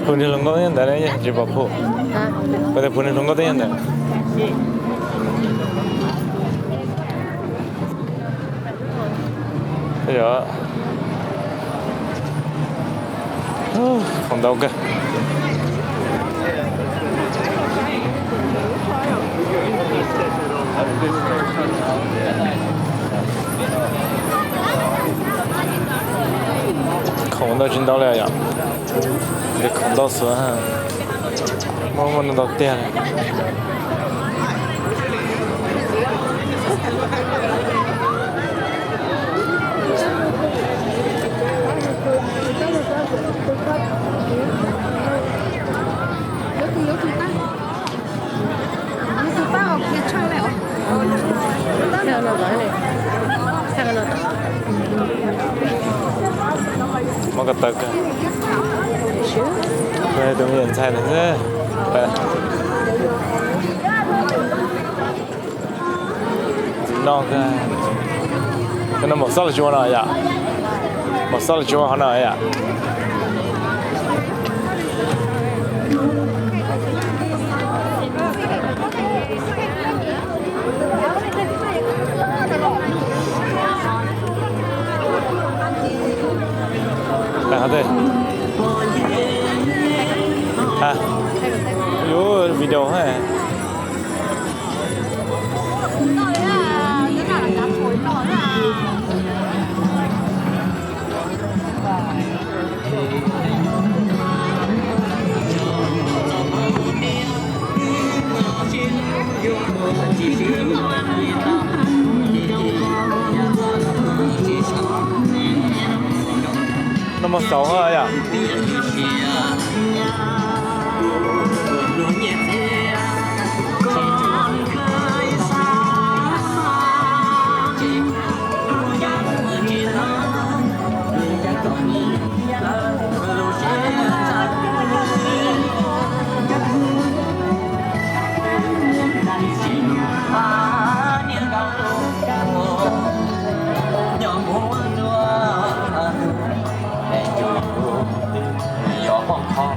Phum niag hluas nkauj nyob ntawd ne, tsis pom phum. Kuv tias phum niag hluas nkauj nyob ntawd. Khoom ntau kawg. Khoom ntau tsis ntau li yom. Nws khoom ntau xwb, muaj muaj ntau tiag li. Muab ko taw kawg. Tus me nyuam ntxhais ntawd xwb. Txiv no kawg. Cov no Mos Xab los tsis ua no yom? Mos Xab los tsis ua qhov no yom? Yuav video ha. No mas xauv yom.